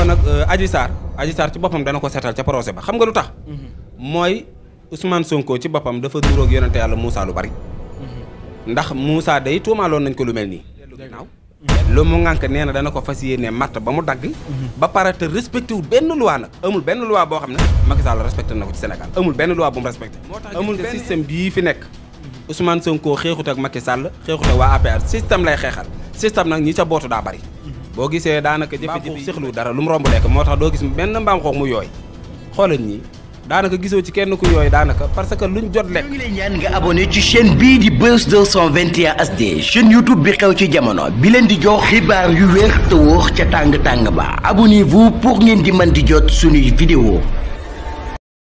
nga nag Adji Sarr ci boppam dana ko seetal ca procès ba xam nga lu tax. mooy Ousmane Sonko ci boppam dafa duróog yonente yàlla Moussa lu bari. ndax Moussa day tuumaaloon nañ ko lu mel nii. lu mu ngànk nee na dana ko fas yéene matt ba mu dagg. ba pare te respecté wul benn loi nag amul benn loi boo xam ne Macky Sall respecté na ko ci Sénégal amul benn loi bu mu respecté. amul benn système bii fi nekk Ousmane Sonko xeexut ak Macky Sall xeexut ak waa APR système lay xeexal système nag ñi ca bootu daa bari. boo gisee daanaka jëfe-jëfe sexlu dara lu mu romb lekk moo tax doo gis benn mbaam xoox mu yooy xoolal ñii daanaka gisoo ci kenn ku yooyu daanaka parce que luñ jot lekk. ñu ngi lay ñaan nga abonné ci chaîne bii di Buzz 221 HD chaîne YouTube bi xew ci jamono bi leen di jox xibaar yu wér te wóor ca tàng-tàng ba abonnez-vous pour ngeen di mën di jot suñuy vidéo.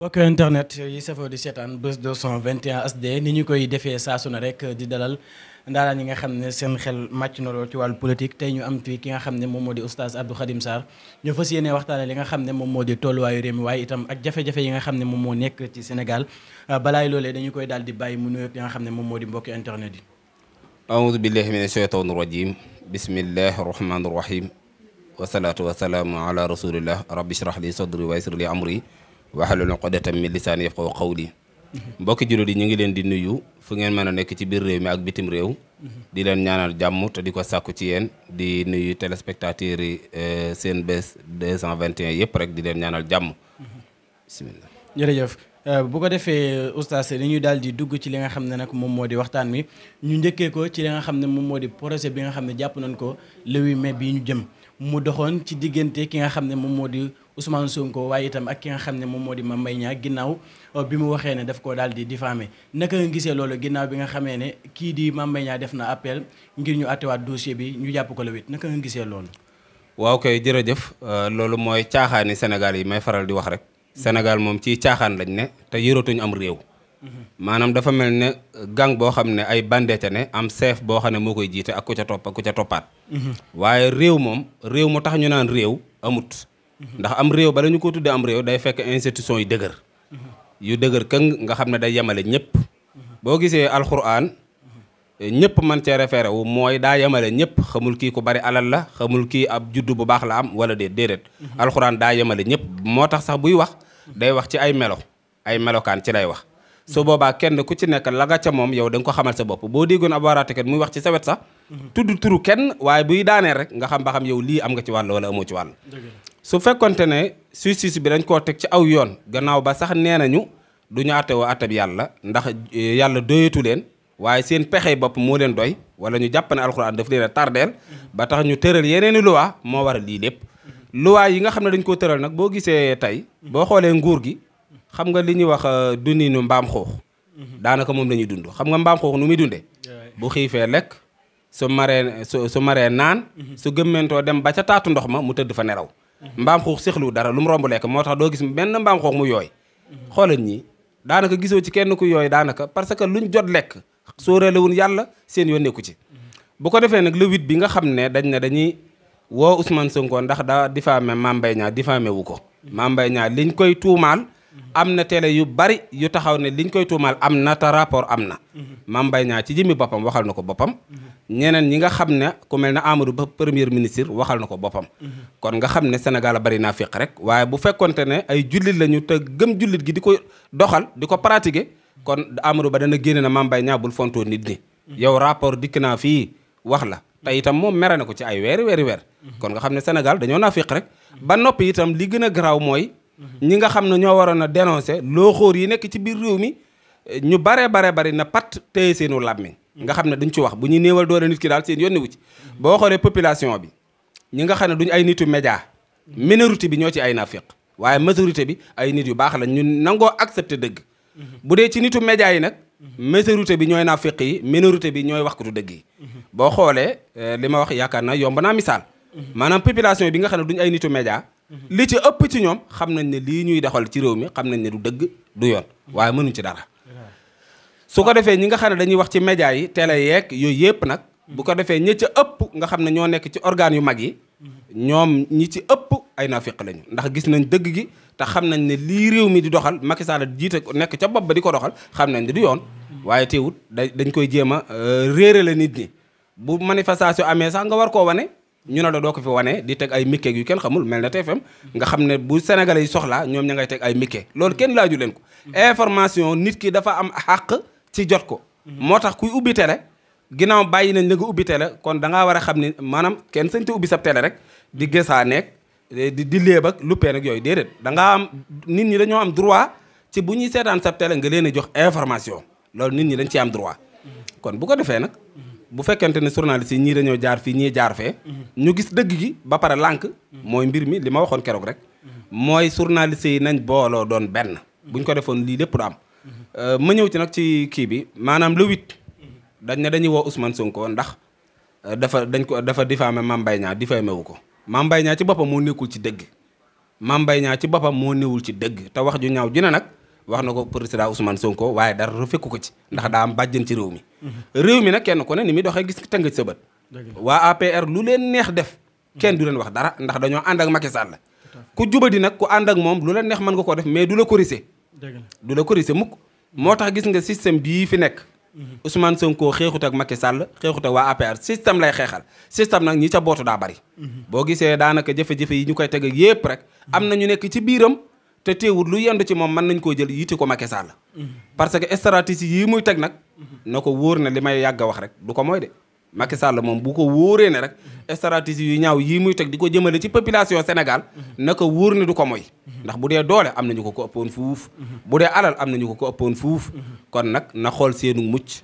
mbokk internet yi safoo di seetaan Buzz 221 HD ni ñu koy defee saa su ne rek di dalal ndaanaan yi nga xam ne seen xel màcc na lool ci wàllu politique tey ñu am fii ki nga xam ne moom moo di oustaz Abdou Khadim Sarr ñu fas yéene waxtaane li nga xam ne moom moo di tolluwaayu réew mi waaye itam ak jafe-jafe yi nga xam ne moom moo nekk ci Sénégal balaay loolee dañu koy daal di bàyyi mu nuyoog li nga xam ne moom moo di mbokki internet yi. aoudu billahi min ashaytaani rajim bismillahi rahmaani rahim wasalaatu wasalaamu ala rasulillah rabbi shrah li sadri wa yassir li amri wahlul uqdatan min lisaani yafqahu qawli mbokki jullit yi ñu ngi leen di nuyu fu ngeen mën a nekk ci biir réew mi ak bitim réew di leen ñaanal jàmm te di ko sàkku ci yéen di nuyu téléspectateurs yi seen Buzz 221 yëpp rek di leen ñaanal jàmm bismillah jërëjëf bu ko defee oustaz dañuy daal di dugg ci li nga xam ne nag moom moo di waxtaan wi ñu njëkkee ko ci li nga xam ne moom moo di projet bi nga xam ne jàpp nañ ko le 8 mai bii ñu jëm mu doxoon ci diggante ki nga xam ne moom moo di Ousmane Sonko waaye itam ak ki nga xam ne moom moo di Mame Mbaye Niang ginnaaw bi mu waxee ne daf koo daal di diffamé naka nga gisee loolu ginnaaw bi nga xamee ne kii di Mame Mbaye Niang def na appel ngir ñu attewaat dossier bi ñu jàpp ko la wit naka nga gisee loolu. waaw kay jërëjëf loolu mooy caaxaani Sénégal yi may faral di wax rek. Sénégal moom ci caaxaan lañ ne te yëratuñ am réew. maanaam dafa mel ne gang boo xam ne ay bandete ne am chef boo xam ne moo koy jiite ak ku ca topp ak ku ca toppaat. waaye réew moom réew mu tax ñu naan réew amut. ndax am réew bala ñu ko tuddee am réew day fekk institution yu dëgër. yu dëgër këng nga xam ne day yemale ñëpp. boo gisee alxuraan ñëpp man cee référé wu mooy daa yemale ñëpp xamul kii ku bari alal la xamul kii ab juddu bu baax la am wala déedéet. alxuraan daa yemale ñëpp moo tax sax buy wax day wax ci ay melokaan ci lay wax. su boobaa kenn ku ci nekk la nga ca moom yow da nga ko xamal sa bopp boo déggoon ab waaraatekat muy wax ci sa wet sax. tudd turu kenn waaye buy daaneel rek nga xam ba xam yow lii am nga ci wàll wala amoo ci wàll. su fekkonte ne justice bi dañ koo teg ci aw yoon gannaaw ba sax nee nañu du ñu àtte woo àtte bi yàlla ndax yàlla doyatu leen waaye seen pexe bopp moo leen doy wala ñu jàpp ne alxuraan daf leen a tardeel ba tax ñu tëral yeneeni loi moo waral lii lépp. loi yi nga xam ne dañ koo tëral nag boo gisee tey boo xoolee nguur gi xam nga li ñuy wax dundinu mbaam xoox daanaka moom la ñuy dund xam nga mbaam xoox nu muy dundee bu xiifee lekk su maree naan su gëmmentoo dem ba ca taatu ndox ma mu tëdd fa nelaw. mbaam xuux sexlu dara lu mu romb lekk moo tax doo gis benn mbaam xuux mu yooy xoolal ñii daanaka gisoo ci kenn ku yooy daanaka parce que luñ jot lekk sóoralewun yàlla seen yoon nekku ci. bu ko defee nag le 8 bi nga xam ne dañuy woo Ousmane Sonko ndax daa diffamé Mame Mbaye Niang diffamé wu ko. Mame Mbaye Niang liñ koy tuumaal am na télé yu bari yu taxaw ne liñ koy tuumaal am na te rapport am na. Mame Mbaye Niang ci jëmmi boppam waxal na ko boppam. ñeneen ñi nga xam ne ku mel ne Amadou Ba premier ministre waxal na ko boppam. kon nga xam ne Sénégal bari naa fiq rek waaye bu fekkonte ne ay jullit lañu te gëm jullit gi di ko doxal di ko pratiquer kon Amadou Ba dana génne na Mame Mbaye Niang bul fontoo nit ñi. yow rapport dikk naa fii wax la te itam moom mere na ko ci ay weer. kon nga xam ne Sénégal dañoo naa fiq rek. ba noppi itam li gën a garaaw mooy. ñi nga xam ne ñoo waroon a dénoncer loo xóor yi nekk ci biir réew mi ñu bari na pat téye seenu làmmiñ nga xam ne duñ ci wax bu ñuy néewal doole nit ki daal seen yónni wu ci boo xoolee population bi ñi nga xam ne duñ ay nitu média minorité bi ñoo ci ay nafiq waaye majorité bi ay nit yu baax la ñu nangoo accepter dëgg bu dee ci nitu média yi nag majorité bi ñooy nafiq yi minorité bi ñooy wax ko du dëgg yi boo xoolee li ma wax yaakaar na yomb naa misaal maanaam population bi nga xam ne duñ ay nitu média li ci ëpp ci ñoom xam nañ ne lii ñuy doxal ci réew mi xam nañ ne du dëgg du yoon waaye mënuñ ci dara su ko defee ñi nga xam ne dañuy wax ci média yi télé yeeg yooyu yëpp nag bu ko defee ñi ci ëpp nga xam ne ñoo nekk ci organes yu mag yi ñoom ñi ci ëpp ay nafiq lañu ndax gis nañ dëgg gi te xam nañ ne lii réew mi di doxal Macky Sall jiite nekk ca bopp ba di ko doxal xam nañ ne du yoon waaye teewut dañ koy jéem a réere la nit ñi bu manifestation amee sax nga war koo wane ñu ne la doo ko fi wane di teg ay mikke yu kenn xamul mel na TFM nga xam ne bu sénégalais yi soxlaa ñoom ña ngay teg ay mikke loolu kenn laaju leen ko information nit ki dafa am xàq ci jot ko moo tax kuy ubbi télé ginnaaw bàyyi nañ la nga ubbi télé kon da ngaa war a xam ni maanaam kenn sañ te ubbi sab télé rek di gësaa nekk di léeb ak luppee nag yooyu déedéet da ngaa am nit ñi dañoo am droit ci bu ñuy seetaan sab télé nga leen a jox information loolu nit ñi dañ ci am droit kon bu ko defee nag bu fekkente ne journaliste yi ñii dañoo jaar fii ñii jaar fee ñu gis dëgg gi ba pare lànk mooy mbir mi li ma waxoon keroog rek mooy journaliste yi nañ booloo doon benn buñ ko defoon lii lépp du am ma ñëw ci nag ci kii bi maanaam le 8 dañ ne dañuy woo Ousmane Sonko ndax dafa diffamé Mame Mbaye Niang diffamé wu ko Mame Mbaye Niang ci boppam moo nekkul ci dëgg Mame Mbaye Niang ci boppam moo newul ci dëgg te wax ju ñaaw ju ne nag wax na ko président Ousmane Sonko waaye dara fekku ko ci ndax daa am bàjjen ci réew mi réew mi nag kenn ku ne ni muy doxee gis tënga ci sa bët waa APR lu leen neex def kenn du leen wax dara ndax dañoo ànd ak Macky Sall ku jubadi nag ku ànd ak moom lu leen neex mën nga ko def mais du la corriger du la corriger mukk moo tax gis nga système bii fi nekk Ousmane Sonko xeexut ak Macky Sall xeexut ak waa APR système lay xeexal système nag ñi ca bootu daa bari boo gisee daanaka jafe-jafe yi ñu koy teg ak yépp rek am na ñu nekk ci biiram te teewul lu yendu ci moom mën nañ koo jël yiti ko Macky Sall parce que stratégie yii muy teg nag na ko wóor ne li may yàgg a wax rek du ko mooy de Macky Sall moom bu ko wóoree ne rek stratégie yu ñaaw yii muy teg di ko jëmale ci population Sénégal na ko wóor ne du ko mooy ndax bu dee doole am nañu ko ëppoon fuuf bu dee alal am nañu ko ëppoon fuuf kon nag na xool seenu mucc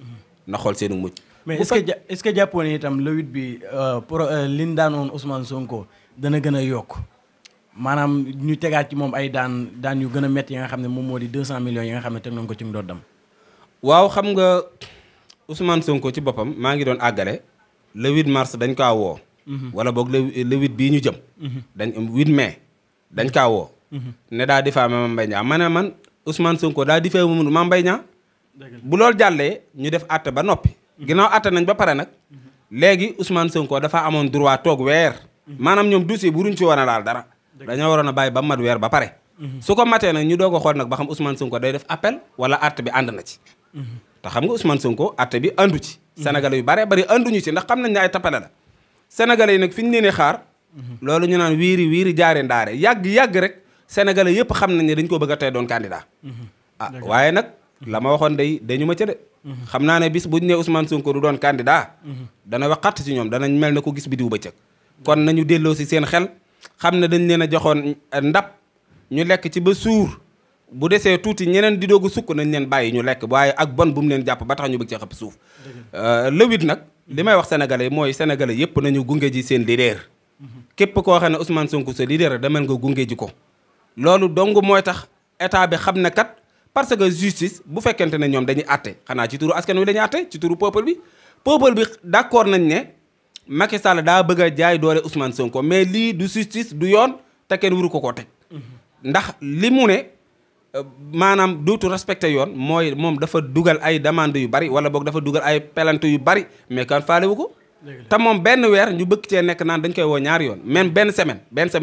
na xool seenu mucc mais est-ce que jàppoon itam le 8 bi liñ daanoon Ousmane Sonko dana gën a yokk maanaam ñu tegaat ci moom ay daan yu gën a métti yi nga xam ne moom moo di 200 millions yi nga xam ne teg nañ ko ci ndoddam waaw xam nga Ousmane Sonko ci boppam maa ngi doon àggale le 8 mars dañ kaa woo wala boog le 8 bii ñu jëm dañ 8 mai dañ kaa woo ne daa diffamé Mame Mbaye Niang ma ne man Ousmane Sonko daa diffamé Mame Mbaye Niang bu loolu jàllee ñu def àtte ba noppi ginnaaw àtte nañ ba pare nag léegi Ousmane Sonko dafa amoon droit toog weer maanaam ñoom dossier bu ruñ ci war a laal dara dañoo waroon a bàyyi ba mat weer ba pare su ko matee nag ñu doog a xool nag ba xam Ousmane Sonko day def appel wala àtte bi ànd na ci te xam nga Ousmane Sonko àtte bi àndu ci sénégalais yu bare bari ànduñu ci ndax xam nañ ne ay tappale la sénégalais yi nag fi ñu leen di xaar loolu ñu naan wiiri jaare ndaare yàgg rek sénégalais yëpp xam nañ ne dañ ko bëgg a tey doon candidat waaye nag la ma waxoon dañu ma ca de xam naa ne bis buñ ne Ousmane Sonko du doon candidat dana waxat ci ñoom danañ mel ne ko gis bi diw bëccëg kon nañu delloo si seen xel xam ne dañ leen a joxoon ndab ñu lekk ci ba suur bu desee tuuti ñeneen di doogu sukk nañ leen bàyyi ñu lekk waaye ak bon bu mu leen jàpp ba tax ñu bëgg ci xëpp suuf le 8 nag li may wax sénégalais mooy sénégalais yëpp nañu gunge ji seen leader képp koo xam ne Ousmane Sonko sa leader demal nga gunge ji ko loolu dong mooy tax état bi xam ne kat parce que justice bu fekkente ne ñoom dañuy àtte xanaa ci turu askan wi dañuy àtte ci turu peuple bi d'accord nañ ne Macky Sall daa bëgg a jaay doole Ousmane Sonko mais lii du justice du yoon te kenn waru ko koo teg ndax li mu ne maanaam dootu respecté yoon mooy moom dafa dugal ay demande yu bari wala boog dafa dugal ay pelante yu bari mais kan faalewu ko te moom benn weer ñu bëgg cee nekk naan dañ koy woo ñaari yoon même benn semaine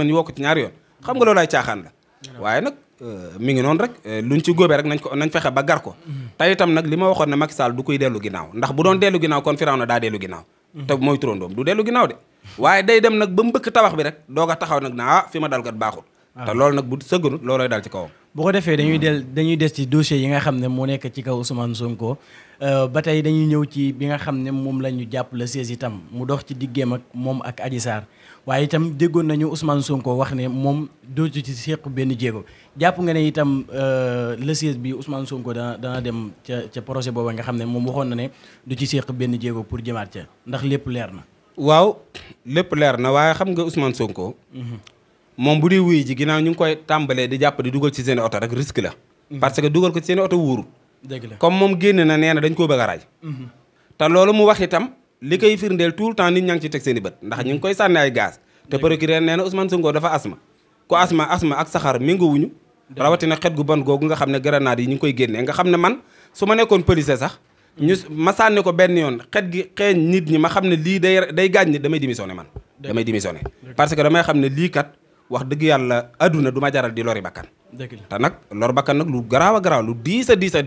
ñu woo ko ci ñaari yoon xam nga loolu ay caaxaan la waaye nag mi ngi noonu rek luñ ci góobee rek nañ fexe ba gar ko te itam nag li ma waxoon ne Macky Sall du koy dellu ginnaaw ndax bu doon dellu ginnaaw kon Firawna daa dellu ginnaaw te mooy turandoom du dellu ginnaaw de waaye day dem nag ba mbëkk tabax bi rek doog a taxaw nag na fi ma dal kat baaxul te loolu nag bu sëgganut loolooy dal ci kawam bu ko defee dañuy des ci dossier yi nga xam ne moo nekk ci kaw Ousmane Sonko ba tey dañuy ñëw ci bi nga xam ne moom la ñu jàpp le 16 itam mu dox ci diggeem ak moom ak Adji Sarr waaye itam déggoon nañu Ousmane Sonko wax ne moom dootu ci séq benn jéego jàpp nga ne itam le 16 bi Ousmane Sonko dana dem ca projet boobu nga xam ne moom waxoon na ne du ci séq benn jéego pour jëmaat ca ndax lépp leer na. waaw lépp leer na waaye xam nga Ousmane Sonko. moom bu dee wuy ji ginnaaw ñu ngi koy tàmbalee di jàpp di dugal ci seen oto rek risque la. parce que dugal ko ci seen oto wóoru. dëgg la comme moom génn na nee na dañ koo bëgg a raaj. te loolu mu wax itam li koy firndeel tout le temps nit ñaa ngi ci teg seen i bët ndax ñu ngi koy sànni ay gaz. te procureur nee na Ousmane Sonko dafa asma. ku asma ak saxaar méngoowuñu. rawatina xet gu bon googu nga xam ne grenade yi ñu ngi koy génnee nga xam ne man su ma nekkoon policier sax. ma sànni ko benn yoon xet gi xeeñ nit ñi ma xam ne lii day gaañ nit damay démissionné man. damay démissionné parce que damay xam ne lii kat wax dëgg yàlla adduna du ma jaral di lori bakkan te nag lor bakkan nag lu garaaw a garaaw lu diis a diis la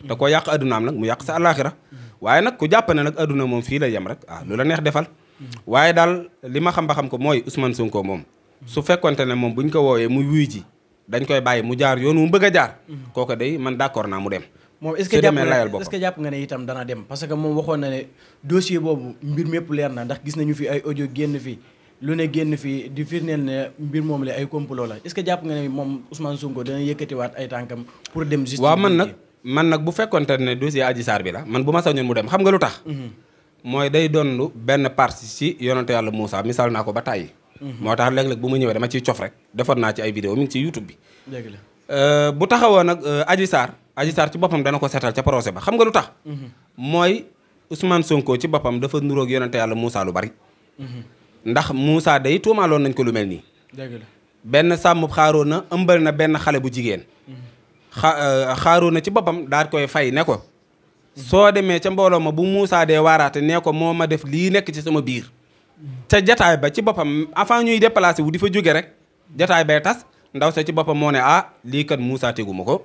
te koo yàq addunaam nag mu yàq sa àllaaxira waaye nag ku jàpp ne nag adduna moom fii la yem rek lu la neex defal waaye daal li ma xam ba xam ko mooy Ousmane Sonko moom su fekkonte ne moom buñ ko woowee mu wuy ji dañ koy bàyyi mu jaar yoon mu bëgg a jaar kooku day man d'accord naa mu dem moom est-ce que jàpp nga ne itam dana dem parce que moom waxoon na ne dossier boobu mbir mépp leer na ndax gis nañu fi ay audio génn fi lu ne génn fi di firndeel ne mbir moom la ay complot la est-ce que jàpp nga ne moom Ousmane Sonko dana yëkkatiwaat ay tànkam pour dem justice. waaw man nag bu fekkonte ne dossier Adji Sarr bi la man bu ma sañoon mu dem xam nga lu tax mooy day doon benn partie ci yonante yàlla Moussa misaal naa ko ba tàyyi moo tax léeg-léeg bu ma ñëwee dama ciy cof rek defoon naa ci ay vidéo mi ngi ci YouTube bi dëgg la bu taxawoon nag Adji Sarr ci boppam dana ko seetal ca procès ba xam nga lu tax mooy Ousmane Sonko ci boppam dafa nuroog yonante yàlla Moussa lu bari ndax Moussa day tuumaaloon nañ ko lu mel nii dëgg la benn sàmm xaaroo na ëmbal na benn xale bu jigéen xaaroo na ci boppam daal koy fay ne ko soo demee ca mbooloo ma bu Moussa dee waaraate nee ko moo ma def lii nekk ci sama biir ca jataay ba ci boppam avant ñuy déplacé wu di fa jóge rek jataay bay tas ndaw sa ci boppam moo ne lii kat Moussa tegu ma ko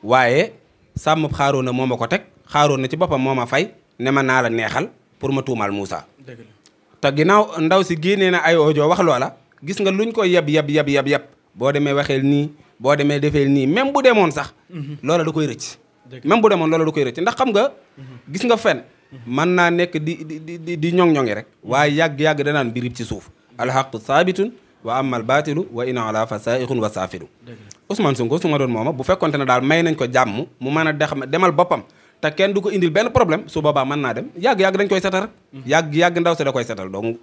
waaye sàmm xaaroo na moo ma ko teg xaaroo na ci boppam moo ma fay ne ma naa la neexal pour ma tuumaal Moussa te ginnaaw ndaw si génnee na ay audio wax loola gis nga luñ ko yeb boo demee waxeel nii boo demee defeel nii même bu demoon sax loola da koy rëcc même bu demoon loola da koy rëcc ndax xam nga gis nga fen mën naa nekk di ñoŋ-ñoŋi rek waaye yàgg-yàgg danaan mbirib ci suuf alxaqu saabitun wa amal baatilu wa ina ala fa saixun wa saafilu Ousmane Sonko su ma doon mooma bu fekkonte ne daal may nañ ko jàmm mu mën a demal boppam te kenn du ko indil benn problème su boobaa mën naa dem yàgg-yàgg dañ koy setal rek yàgg ndaw si da koy setal donc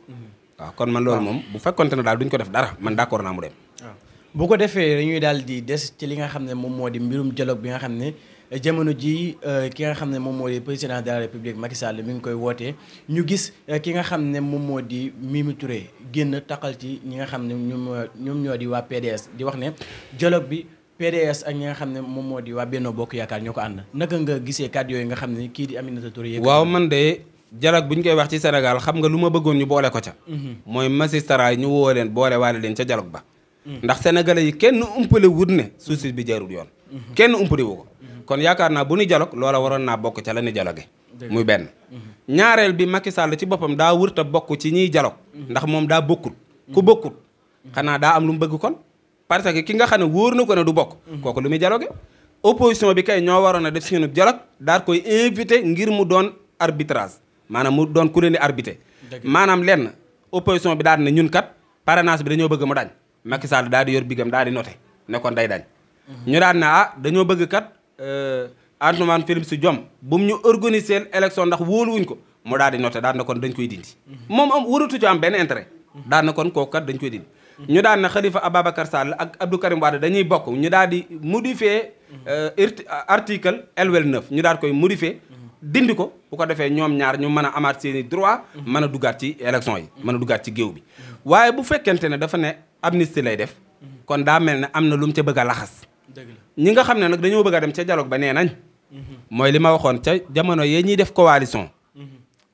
waaw kon man loolu moom bu fekkonte ne daal duñ ko def dara man d'accord naa mu dem waaw bu ko defee dañuy daal di des ci li nga xam ne moom moo di mbirum dialogue bi nga xam ne jamono ji ki nga xam ne moom moo di président de la république Macky Sall mi ngi koy wootee ñu gis ki nga xam ne moom moo di Mimi Touré génn taqal ci ñi nga xam ne ñoom ñoo di waa PDS di wax ne dialogue bi PDS ak ñi nga xam ne moom moo di waa Benno Bokk Yaakaar ñoo ko ànd naka nga gisee kàddu yooyu nga xam ne kii di Aminata Touré waaw man de dialogue bu ñu koy wax ci Sénégal xam nga lu ma bëggoon ñu boole ko ca mooy magistrat yi ñu woo leen boole waale leen ca dialogue ba ndax sénégalais yi kenn umpale wut ne justice bi jaarul yoon kenn umpale wu ko kon yaakaar naa bu ñu dialogue loola waroon naa bokk ca la ni dialogue muy benn ñaareel bi Macky Sall ci boppam daa wërta bokk ci ñiy dialogue ndax moom daa bokkul ku bokkul xanaa daa am lu mu bëgg kon parce que ki nga xam ne wóor na ko ne du bokk kooku lu muy dialogue opposition bi kay ñoo waroon a def seenu dialogue daal koy invité ngir mu doon arbitrage maanaam mu doon ku leen di arbitrer maanaam lenn opposition bi daal ne ñun kat parrainage bi dañoo bëgg mu dañ Macky Sall daal di yor bigam daal di noté ne kon day dañ ñu daan ne dañoo bëgg kat Antoine Félix Diome bu mu ñu organiser élection ndax wóoluwuñ ko mu daal di noté daal ne kon dañ koy dindi moom am waratu ci am benn intérêt daal ne kon kooku kat dañ koy dindi ñu daan ne Khalifa Ababacar Sall ak Abdou Karim Wade dañuy bokk ñu daal di modifier article L29 ñu daal koy modifier dindi ko bu ko defee ñoom ñaar ñu mën a amaat seeni droit mën a duggaat ci élection yi mën a duggaat ci géew bi waaye bu fekkente ne dafa ne amnistie lay def kon daa mel ne am na lu mu ca bëgg a laxas ñi nga xam ne nag dañoo bëgg a dem ca dialogue ba nee nañ mooy li ma waxoon ca jamono yee ñuy def coalition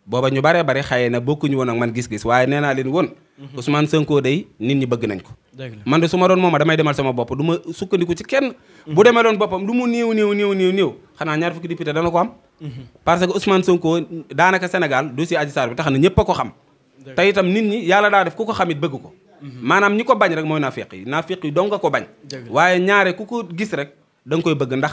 booba ñu baree bari xëye na bokkuñu woon ak man gis-gis waaye nee naa leen woon Ousmane Sonko day nit ñi bëgg nañ ko man de su ma doon mooma damay demal sama bopp du ma sukkandiku ci kenn bu demee doon boppam lu mu néew xanaa ñaar fukki député dana ko am parce que Ousmane Sonko daanaka Sénégal dossier Adji Sarr bi tax na ñëpp a ko xam te itam nit ñi yàlla daa def ku ko xamit bëgg ko maanaam ñi ko bañ rek mooy naafiq yi dong nga ko bañ waaye ñaare ku ko gis rek da nga koy bëgg ndax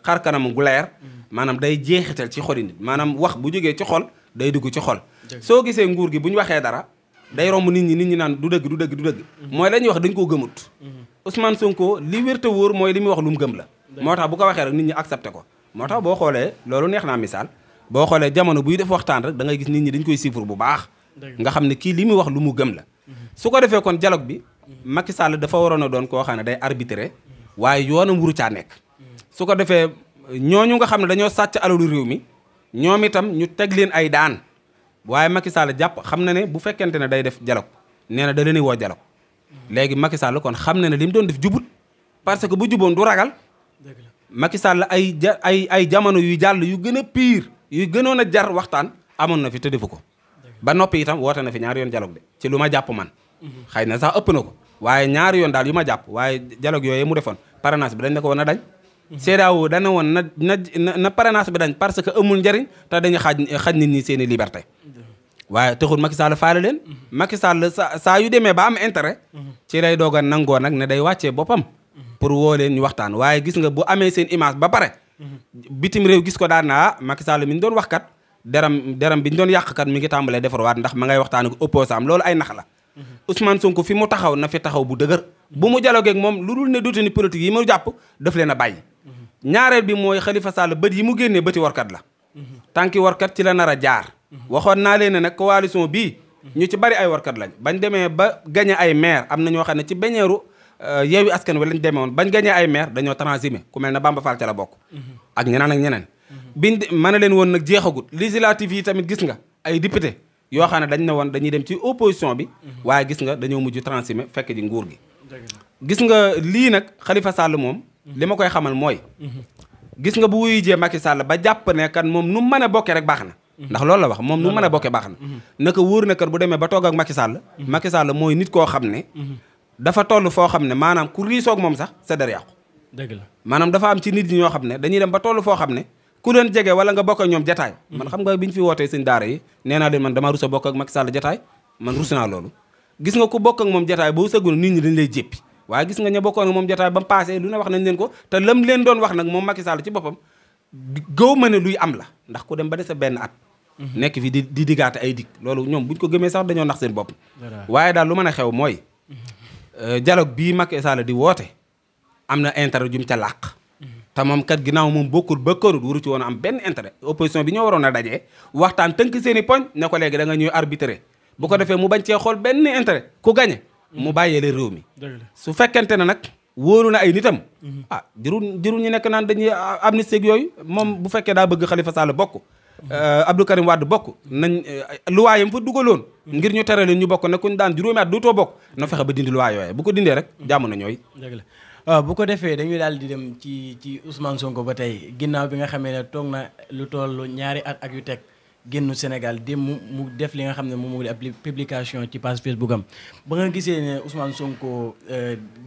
xar kanam gu leer maanaam day jeexital ci xoli nit maanaam wax bu jógee ci xol day dugg ci xol soo gisee nguur gi bu ñu waxee dara day romb nit ñi naan du dëgg mooy la ñuy wax dañ koo gëmut Ousmane Sonko li wér te wóor mooy li muy wax lu mu gëm la moo tax bu ko waxee rek nit ñi accepté ko moo tax boo xoolee loolu neex naa misaal boo xoolee jamono buy def waxtaan rek da ngay gis nit ñi dañ koy suivre bu baax nga xam ne kii li muy wax lu mu gëm la su ko defee kon dialogue bi Macky Sall dafa waroon a doon koo xam ne day arbitrer waaye yoonam wuru caa nekk su ko defee ñooñu nga xam ne dañoo sàcc alalu réew mi ñoom itam ñu teg leen ay daan waaye Macky Sall jàpp xam na ne bu fekkente ne day def dialogue nee na da leen woo dialogue léegi Macky Sall kon xam na ne li mu doon def jubut parce que bu juboon du ragal Macky Sall ay jamono yu jàll yu gën a pire yu gënoon a jar waxtaan amoon na fi te defu ko ba noppi itam woote na fi ñaari yoon dialogue de ci lu ma jàpp man xëy na sax ëpp na ko waaye ñaari yoon daal yu ma jàpp waaye dialogue yooyu mu defoon parrainage bi dañ ne ko woon a dañ CEDEAO dana woon na parrainage bi dañ parce que amul njariñ te dañu xaaj nit ñi seen i liberté waaye taxul Macky Sall faale leen. Macky Sall saa yu demee ba am intérêt. ci lay doog a nangoo nag ne day wàccee boppam. pour woo leen ñu waxtaan waaye gis nga bu amee seen image ba pare. bitim réew gis ko daan na Macky Sall mi ñu doon wax kat deram bi ñu doon yàq kat mi ngi tàmbalee defarwaat ndax ma ngay waxtaan ak opposant am loolu ay nax la. Ousmane Sonko fi mu taxaw na fi taxaw bu dëgër. bu mu dialogue ak moom lu dul ne détenu politique yi mu jàpp daf leen a bàyyi. ñaareel bi mooy Khalifa Sall bët yi mu génnee bëti warkat la. tànki warkat ci la nar a jaar. waxoon naa leen ne nag coalition bii. ñu ci bari ay warkat lañ bañ demee ba gagné ay maire am na ñoo xam ne ci beñeeru Yewwi Askan Wi lañ demee woon bañ gagné ay maire dañoo transhumé ku mel ne Bamba Fall ca la bokk. ak ñeneen ak ñeneen. biñ mën a leen woon nag jeexagut législative yi tamit gis nga ay député yoo xam ne dañ ne woon dañuy dem ci opposition bi. waaye gis nga dañoo mujj transhumé fekk ji nguur gi. gis nga lii nag Khalifa Sall moom. li ma koy xamal mooy. gis nga bu wuyu jee Macky Sall ba jàpp ne kan moom nu mën a bokkee rek baax na. ndax loolu la wax moom nu mën a bokkee baax na. naka wóor na kat bu demee ba toog ak Macky Sall. Macky Sall mooy nit koo xam ne. dafa toll foo xam ne maanaam ku riisoog moom sax sa der yàqu. dëgg la maanaam dafa am ci nit ñi ñoo xam ne dañuy dem ba toll foo xam ne ku leen jege wala nga bokk ak ñoom jataay. man xam nga bi ñu fi wootee seen daara yi nee naa leen man dama rus a bokk ak Macky Sall jataay man rus naa loolu. gis nga ku bokk ak moom jataay boo sëggul nit ñi dañ lay jéppi waaye gis nga ña bokkoon ak moom jataay ba mu passé lu ne wax nañ leen ko te lam leen doon wax nag moom Macky Sall ci boppam gëw ma ne luy am la ndax ku dem ba dese benn at. nekk fi di diggaate ay dig loolu ñoom buñ ko gëmee sax dañoo nax seen bopp. waaye daal lu mën a xew mooy dialogue bii Macky Sall di woote am na intérêt jum ca làq. te moom kat ginnaaw moom bokkul ba kënut waru ci woon a am benn intérêt opposition bi ñoo waroon a dajee waxtaan tënk seen i poñ ne ko léegi da nga ñuy arbitrer bu ko defee mu bañ cee xool benn intérêt ku gañe mu bàyyee leen réew mi. su fekkente ne nag wóoru na ay nitam. jërul ñu nekk naan dañuy amnistie yooyu moom bu fekkee daa bëgg Khalifa Sall bokk. Abdou Karim Wade bokk nañ luwaa yam fa dugaloon. ngir ñu tere leen ñu bokk ne kuñ daan juróomi at dootoo bokk na fexe ba dindi luwaa yooyu bu ko dindee rek jàmm na ñooy. dëgg la waaw bu ko defee dañuy daal di dem ci Ousmane Sonko ba tey ginnaaw bi nga xamee ne toog na lu toll ñaari at ak yu teg génnu Sénégal dem mu def li nga xam ne moom moo di ab publication ci page Facebook am ba nga gisee ne Ousmane Sonko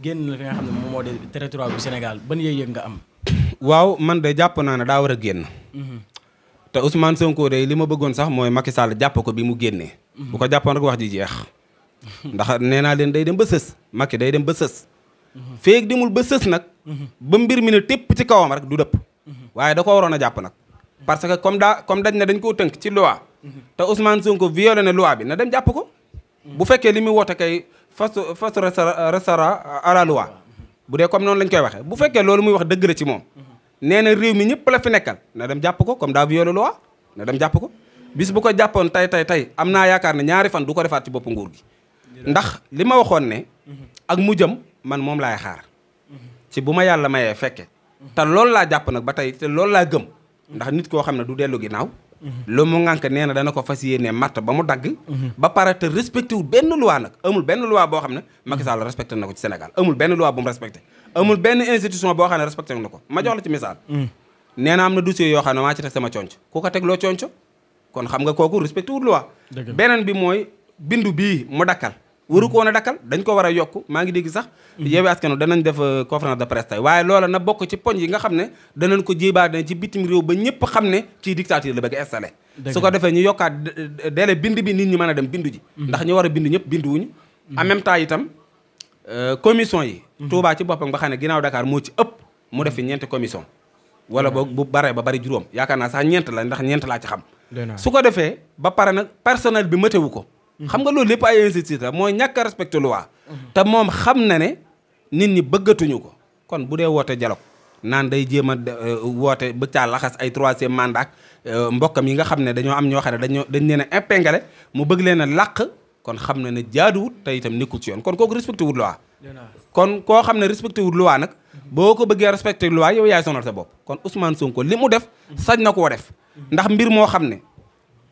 génn la fi nga xam ne moom moo di territoire bu Sénégal ban yëg-yëg nga am. waaw man de jàpp naa ne daa war a génn. te Ousmane Sonko de li ma bëggoon sax mooy Macky Sall jàpp ko bi mu génnee. bu ko jàppoon rek wax ji jeex. ndax nee naa leen day dem ba sës Macky day dem ba sës. feeg demul ba sës nag. ba mbir mi ne tépp ci kawam rek du dëpp. waaye da ko waroon a jàpp nag. parce que comme dañ ne dañ koo tënk ci loi. te Ousmane Sonko violé na loi bi na dem jàpp ko. bu fekkee li muy woote kay fas restera à la loi. bu dee comme noonu lañ koy waxee bu fekkee loolu muy wax dëgg la ci moom. nee na réew mi ñëpp la fi nekkal na dem jàpp ko comme daa violé loi na dem jàpp ko. bis bu ko jàppoon tey am naa yaakaar ne ñaari fan du ko defaat ci bopp nguur gi. ndax li ma waxoon ne. ak mujjam man moom laay xaar. ci bu ma yàlla mayee fekke te loolu laa jàpp nag ba tey te loolu laa gëm. ndax nit koo xam ne du dellu ginnaaw. lu mu ngànk nee na dana ko fas yéene matt ba mu dagg. ba pare te respecté wul benn loi nag amul benn loi boo xam ne Macky Sall respecté na ko ci Sénégal amul benn loi bu mu respecté. amul benn institution boo xam ne respecté na ko ma jox la ci misaal. nee na am na dossier yoo xam ne maa ci teg sama conc ku ko teg loo conco kon xam nga kooku respecté wul loi. beneen bi mooy bindu bii mu dakkal. waru ko woon a dakkal dañ ko war a yokk maa ngi dégg sax. Yewwi Askan Wi danañ def conférence de presse tey waaye loola na bokk ci poñ yi nga xam ne danañ ko jébaane ci bitim réew ba ñëpp xam ne ci dictature la bëgg a installé. su ko defee ñu yokkaat délai bind bi nit ñi mën a dem bindu ji. ndax ñu war a bind ñëpp bindu wuñu. en même temps itam commission yi. Touba ci boppam nga xam ne ginnaaw Dakar moo ci ëpp mu def fi ñeenti commission. wala boog bu baree ba bari juróom yaakaar naa sax ñeent la ndax ñeent laa ci xam. su ko defee ba pare nag personnel bi matewu ko. xam nga loolu lépp ay institut la mooy ñàkk a respecté loi. te moom xam na ne nit ñi bëggatuñu ko kon bu dee woote dialogue naan day jéem a woote bëgg caa laxas ay troisième mandat mbokkam yi nga xam ne dañoo am ñoo xam ne dañ leen a épinglé mu bëgg leen a làq kon xam na ne jaaduwut te itam nekkul ci yoon kon kooku respecté wut loi. kon koo xam ne respecté wut loi nag boo ko bëggee respecté loi yow yaay sonal sa bopp kon Ousmane Sonko li mu def sañ na koo def ndax mbir moo xam ne.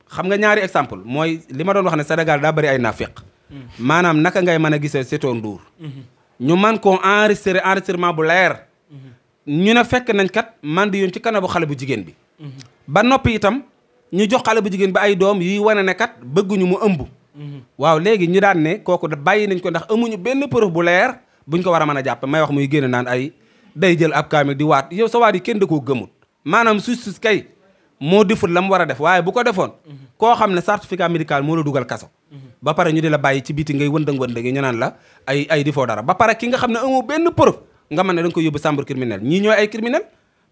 xam nga ñaari exemple mooy li ma doon wax ne Sénégal daa bëri ay nafiq maanaam naka ngay mën a gisee Sitor Ndour ñu man koo enregistrement bu leer ñu ne fekk nañ kat man di yoon ci kanamu xale bu jigéen bi ba noppi itam ñu jox xale bu jigéen bi ay doom yuy wane ne kat bëgguñu mu ëmb waaw léegi ñu daan ne kooku da bàyyi nañ ko ndax amuñu benn preuve bu leer buñ ko war a mën a jàpp may wax muy génn naan ay day jël ab kaamil di waat yow sa waat yi kenn da koo gëmut maanaam sus kay moo deful la mu war a def waaye bu ko defoon koo xam ne certificat médical moo la dugal kaso ba pare ñu di la bàyyi ci biti ngay wëndëng ñu naan la ay di foo dara ba pare ki nga xam ne amoo benn preuve nga mën ne da nga koy yóbbu chambre criminelle ñii ñooy ay criminel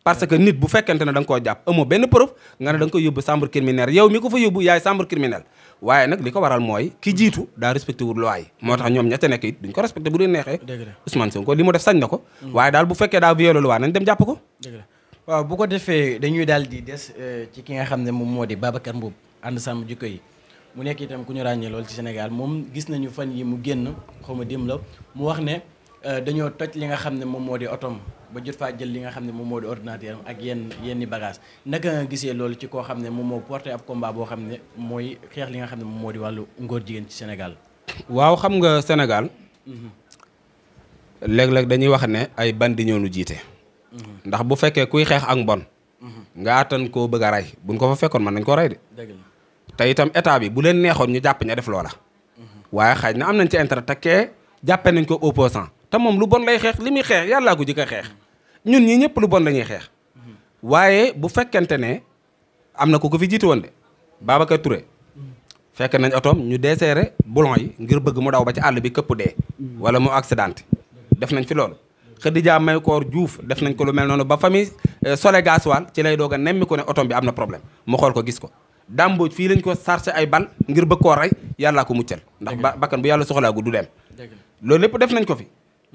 parce que nit bu fekkente ne da nga koo jàpp amoo benn preuve nga ne da nga koy yóbbu chambre criminelle yow mi ko fa yóbbu yaay chambre criminelle waaye nag li ko waral mooy ki jiitu daa respecté wul loi yi moo tax ñoom ña ca nekk it duñ ko respecté bu leen neexee Ousmane Sonko li mu def sañ na ko waaye daal bu fekkee daa violé loi nañ dem jàpp ko waaw bu ko defee dañuy daal di des ci ki nga xam ne moom moo di Babacar Mboup ànd sàmm jikko yi mu nekk itam ku ñu ràññee lool ci Sénégal moom gis nañu fan yi mu génn xaw ma dim la mu wax ne dañoo toj li nga xam ne moom moo di otom ba jot faa jël li nga xam ne moom moo di ordinateur ak yenni bagage naka nga gisee loolu ci koo xam ne moom moo porté ab combat boo xam ne mooy xeex li nga xam ne moom moo di wàllu ngóor jigéen ci Sénégal. waaw xam nga Sénégal léeg-léeg dañuy wax ne ay bandi ñoo nu jiite ndax bu fekkee kuy xeex ak mbon nga attan koo bëgg a rey buñ ko fa fekkoon mën nañ ko rey de te itam état bi bu leen neexoon ñu jàpp ña def loola waaye xaaj na am nañ ci intérêt te kee jàppe nañ ko opposant te moom lu bon lay xeex li muy xeex yàllaa ko jëkk a xeex ñun ñi ñëpp lu bon lañuy xeex waaye bu fekkente ne am na ku ko fi jiitu woon de Babacar Touré fekk nañ otoom ñu desserré boulon yi ngir bëgg mu daw ba ci àll bi këpp dee wala mu accidenté def nañ fi loolu Khadija Mahécor Diouf def nañ ko lu mel noonu ba famille Sole Gasoil ci lay doog a nemmi ko ne otoom bi am na problème mu xool ko gis ko dàmbooj fii lañ ko chargé ay bal ngir bëgg koo rey yàllaa ko muccal ndax bakkan bu yàlla soxlaagu du dem loolu lépp def nañ ko fi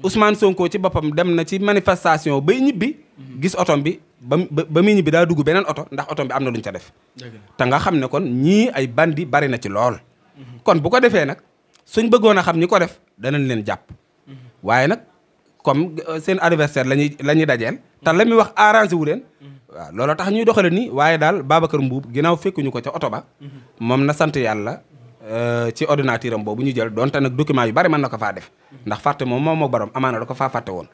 Ousmane Sonko ci boppam dem na ci manifestation bay ñibbi gis otom bi ba muy ñibbi daa dugg beneen oto ndax otom bi am na luñ ca def te nga xam ne kon ñii ay bandi bari na ci lool kon bu ko defee nag suñ bëggoon a xam ñi ko def danañ leen jàpp waaye nag comme seen adversaire la ñuy dajeel te la muy wax arrangé wu leen waaw loolu tax ñuy doxale nii waaye daal Babacar Mboup ginnaaw fekkuñu ko ca oto ba moom na sant yàlla ci ordinateur am boobu ñu jël donte nag document yu bari mën na ko faa def ndax fàtte moom moo borom amaana da ko faa fàtte woon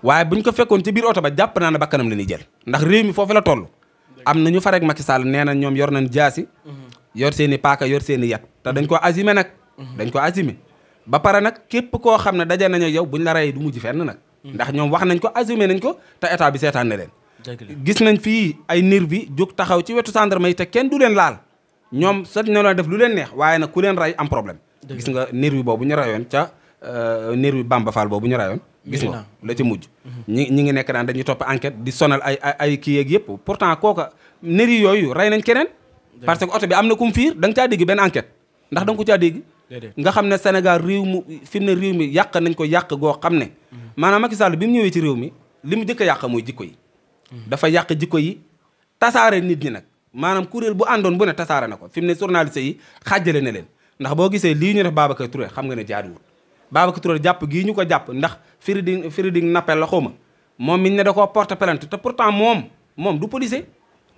waaye buñ ko fekkoon ci biir oto ba jàpp naa ne bakkanam la ñuy jël ndax réew mi foofu la toll am na ñu farek Macky Sall nee na ñoom yor nañ jaasi yor seen i paaka yor seen i yat te dañ ko assumé nag dañ ko assumé ba pare nag képp koo xam ne daje nañu yow buñ la rey du mujj fenn nag ndax ñoom wax nañ ko assumé nañ ko te état bi seetaan na leen gis nañ fii ay nervi jóg taxaw ci wetu gendarme yi te kenn du leen laal ñoom sax ñoo la def lu leen neex waaye nag ku leen rey am problème gis nga nervi boobu ñu rayoon ca nervi Bamba Fall boobu ñu rayoon gis nga la ci mujj ñi ngi nekk daan dañuy topp enquête di sonal ay kii yeeg yëpp pourtant kooka nervi yooyu rey nañ keneen parce que oto bi am na kum fiir da nga caa dégg benn enquête ndax da nga ko caa dégg nga xam ne Sénégal réew mu fi mu ne réew mi yàq nañ ko yàq goo xam ne maanaam Macky Sall bi mu ñëwee ci réew mi li mu jëkk a yàq mooy jikko yi dafa yàq jikko yi tasaare nit ñi nag maanaam kuréel bu àndoon bu ne tasaare na ko fi mu ne journaliste yi xaajale na leen ndax boo gisee lii ñu def Babacar Touré xam nga ne jaaduwul Babacar Touré jàpp gii ñu ko jàpp ndax Friding Nappel la xawma moom miñ ne da koo porte plainte te pourtant moom du policier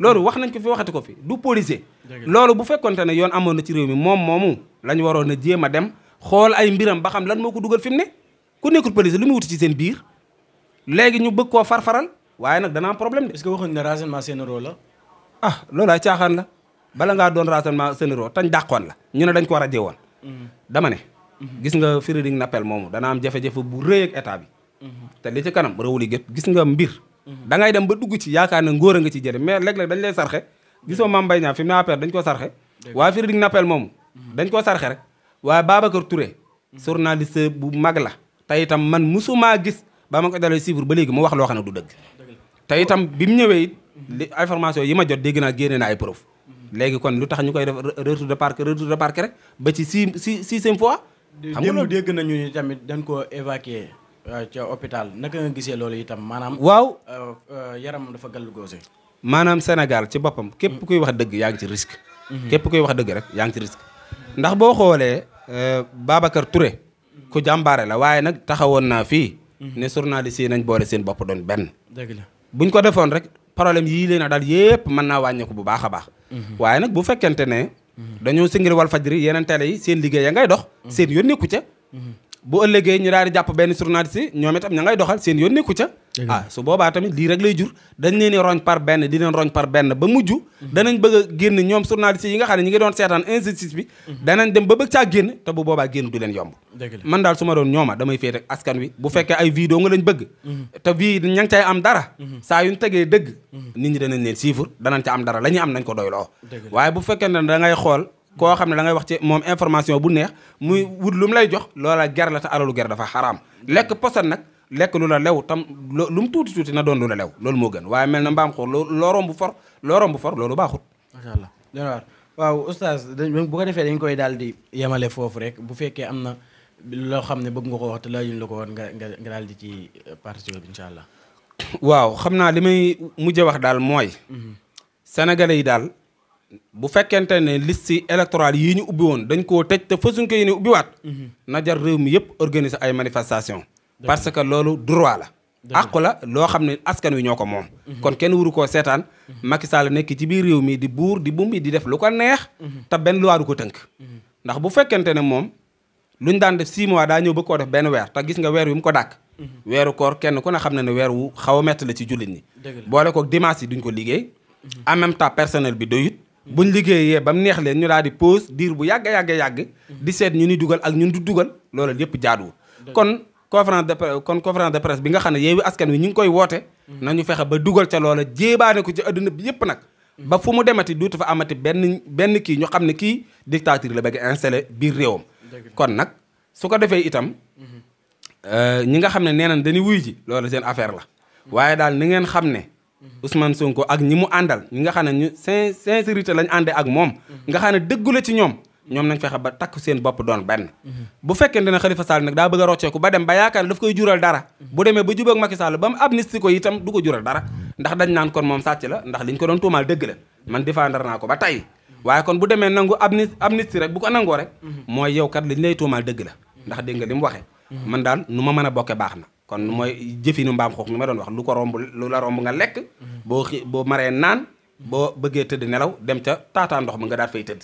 loolu wax nañ ko fi waxati ko fi du policier loolu bu fekkonte ne yoon amoon na ci réew mi moom moomu la ñu waroon a jéem a dem xool ay mbiram ba xam lan moo ko dugal fi mu ne ku nekkul policier lu muy wuti ci seen biir léegi ñu bëgg koo farfaral waaye nag dana am problème de. est-ce que waxuñ ne renseignement généraux la. ah loolu ay caaxaan la bala ngaa doon renseignement généraux tañ dàqoon la ñu ne dañ ko rajee woon. dama ne. gis nga Friding Nappel moomu dana am jafe-jafe bu rëy ak état bi. te li ci kanam réewul yi gis nga mbir. da ngay dem ba dugg ci yaakaar ne ngóor a nga ci jëre mais léeg-léeg dañ lay sarxe gisoo Mame Mbaye Niang fi mu ne APR dañ koo sarxe waaye Friding Nappel moomu dañ koo sarxe rek waaye Babacar Touré journaliste bu mag la te itam man musumaa gis ba ma ko dalee suivre ba léegi mu wax loo xam ne du dëgg te itam bi mu ñëwee it li information yi ma jot dégg naa génne na ay preuve léegi kon lu tax ñu koy def retour de parquet rek ba ci sixième fois xam nga loolu dégg nañu ni tamit dañ koo évacuer ca hôpital naka nga gisee loolu itam maanaam waaw yaram dafa gàllu goose maanaam Sénégal ci boppam képp kuy wax dëgg yaa ngi ci risque képp kuy wax dëgg rek yaa ngi ci risque ndax boo xoolee Babacar Touré ku jàmbaare la waaye nag taxawoon naa fii ne journaliste yi nañ boole seen bopp doon benn dëgg la buñ ko defoon rek problème yii leen a daal yépp mën naa wàññeeku bu baax a baax waaye nag bu fekkente ne dañoo singil Walfadjri yeneen télé yi seen liggéey ya ngay dox seen yoon nekku ca bu ëllëgee ñu daal di jàpp benn journaliste yi ñoom itam ña ngay doxal seen yoon nekku ca su boobaa tamit lii rek lay jur dañ leen di roñ par benn di leen roñ par benn ba mujj danañ bëgg a génn ñoom journaliste yi nga xam ne ñi ngi doon seetaan injustice bi danañ dem ba bëgg caa génn te bu boobaa génn du leen yomb man daal su ma doon ñooma damay féet ak askan wi bu fekkee ay vidéo nga lañ bëgg te vie ña ngi cay am dara saa yuñ tegee dëgg nit ñi danañ leen siifur danañ ca am dara la ñuy am nañ ko doyloo waaye bu fekkee ne da ngay xool koo xam ne da ngay wax ci moom information bu neex muy wut lu mu lay jox loola ger la te alalu ger dafa xaraam lekk poson nag lekk lu la lew tam lu mu tuuti tuuti na doon lu la lew loolu moo gën waaye mel na mbaam xuur loo romb for loolu baaxut macha allah waaw oustaz bu ko defee dañ koy daal di yemale foofu rek bu fekkee am na loo xam ne bëgg nga ko wax te laajuñ la ko woon nga daal di ci participer bi incha allah waaw xam naa li may mujjee wax daal mooy sénégalais yi daal bu fekkente ne liste électorale yi ñu ubbi woon dañ koo tëj te fasuñ ko yéene ubbiwaat na jar réew mi yëpp organiser ay manifestation parce que loolu droit la àqu la loo xam ne askan wi ñoo ko moom kon kenn wuru koo seetaan Macky Sall nekk ci biir réew mi di buur di bumbi di def lu ko neex te benn loi du ko tënk ndax bu fekkente ne moom luñ daan def 6 mois daa ñëw ba koo def benn weer te gis nga weer wi mu ko dàkk weeru koor kenn ku ne xam ne ne weer wu xaw a metti la ci jullit ñi boole ko dimanche yi duñ ko liggéey en même temps personnel bi doyut buñ liggéeyee ba mu neex leen ñu daal di pause diir bu yàgg di seet ñu ni dugal ak ñun du dugal loolu yëpp jaaduwul kon conférence de presse bi nga xam ne Yewwi Askan Wi ñu ngi koy woote nañu fexe ba dugal ca loola jéebaane ko ci adduna bi yëpp nag ba fu mu demati duutu fa amati benn kii ñu xam ne kii dictature la bëgg installé biir réewam kon nag su ko defee itam ñi nga xam ne nee nañ dañuy wuy ji loolu seen affaire la waaye daal ni ngeen xam ne Ousmane Sonko ak ñi mu àndal ñi nga xam ne ñu sincérité lañ àndee ak moom nga xam ne dëggu la ci ñoom nañ fexe ba takk seen bopp doon benn bu fekkente ne Khalifa Sall nag daa bëgg a rocceeku ba dem ba yaakaar ne daf koy jural dara bu demee ba jubóog Macky Sall ba mu amnistie ko itam du ko jural dara ndax dañ naan kon moom sàcc la ndax liñ ko doon tuumaal dëgg la man défendre naa ko ba tey waaye kon bu demee nangu amnistie rek bu ko nangoo rek mooy yow kat liñ lay tuumaal dëgg la ndax dégg nga li mu waxee man daal nu ma mën a bokke baax na kon mooy jëfinu mbaam xuux ni ma doon wax lu ko romb lu la romb nga lekk boo maree naan boo bëggee tëdd nelaw dem ca taataa ndox ma nga daal fay tëdd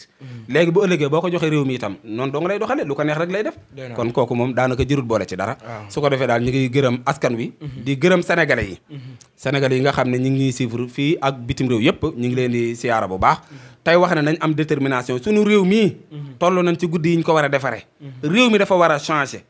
léegi bu ëllëgee boo ko joxee réew mi itam noonu doo nga lay doxale lu ko neex rek lay def kon kooku moom daanaka jërut boole ci dara su ko defee daal ñu ngi gërëm askan wi di gërëm sénégalais yi nga xam ne ñu ngi ñuy suivre fii ak bitim réew yëpp ñu ngi leen di siyaara bu baax tey wax ne nañ am détermination suñu réew mii toll nañ ci guddi yi ñu ko war a defaree réew mi dafa war a changer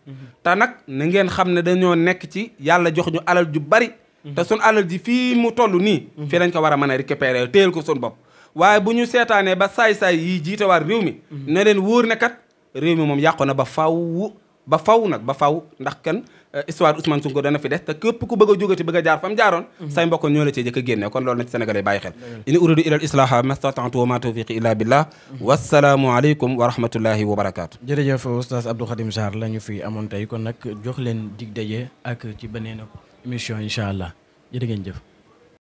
te nag na ngeen xam ne dañoo nekk ci yàlla jox ñu alal ju bari te sun alal ji fii mu toll nii fii lañ ko war a mën a récupérer téyel ko sun bopp waaye bu ñu seetaanee ba saay-saay yi jiite waar réew mi ne leen wóor ne kat réew mi moom yàqu na ba faw ndax kan histoire Ousmane Sonko dana fi des te képp ku bëgg a jógati bëgg a jaar fam jaaroon say mbokk ñoo la cee jëkk a génne kon loolu na ci sénégalais bàyyi xel in uridu ila al islaha mastata'tu wa ma tawfiqi illa billah wassalaamu aleykum wa rahmatullahi wa barakatuh jërëjëf oustaz Abdou Khadim Sarr la ñu fi amoon tey kon nag jox leen dig daje ak ci beneen émission incha allah jërë ngeen jëf